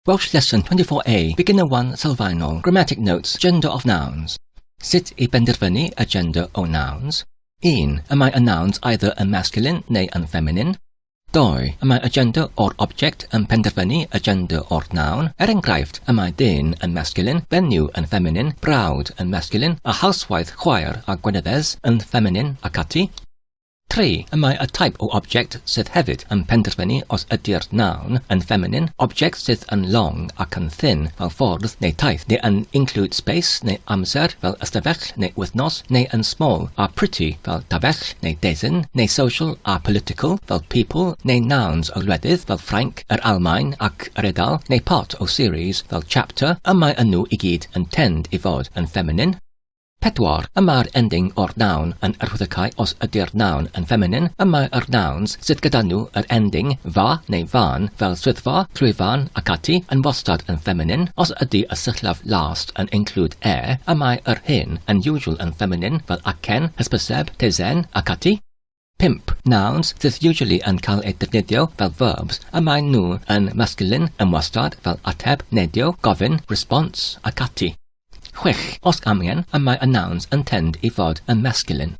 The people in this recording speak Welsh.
Welsh Lesson 24A, Beginner 1 Sylfaenol, Grammatic Notes, Gender of Nouns. Sut i benderfynu y gender o nouns? 1. Y mae y nouns either yn masculine neu yn feminine. 2. Y mae y gender o'r object yn penderfynu y gender o'r noun. Er enghraifft, y mae dyn yn masculine, fenyw yn feminine, brawd yn masculine, a housewife, chwaer a gweinyddes yn feminine ac ati. 3. Y mae y type o object sydd hefyd yn penderfynu os ydy'r noun yn feminine, object sydd yn long ac yn thin fel ffordd neu taith, neu yn include space neu amser fel ystafell neu wythnos, neu yn small a pretty fel tafell neu desin, neu social a political fel people, neu nouns o wledydd fel Ffrainc, yr Almaen ac yr Eidal, neu part o series fel chapter, y mae y nhw i gyd yn tend i fod yn feminine. 4. Y mae'r ending o'r noun yn arwyddocau os ydy'r noun yn feminine, y mae'r nouns sydd gyda nhw yr ending fa neu fan fel swyddfa, llwyfan ac ati yn wastad yn feminine, os ydy y sillaf last yn include e, y mae yr hyn yn usual yn feminine fel acen, hysbyseb, teisen ac ati. 5. Nouns sydd usually yn cael eu defnyddio fel verbs, y maen nhw yn masculine yn wastad fel ateb, neidio, gofyn, response ac ati. 6. Os angen, y mae y nouns yn tend i fod yn masculine.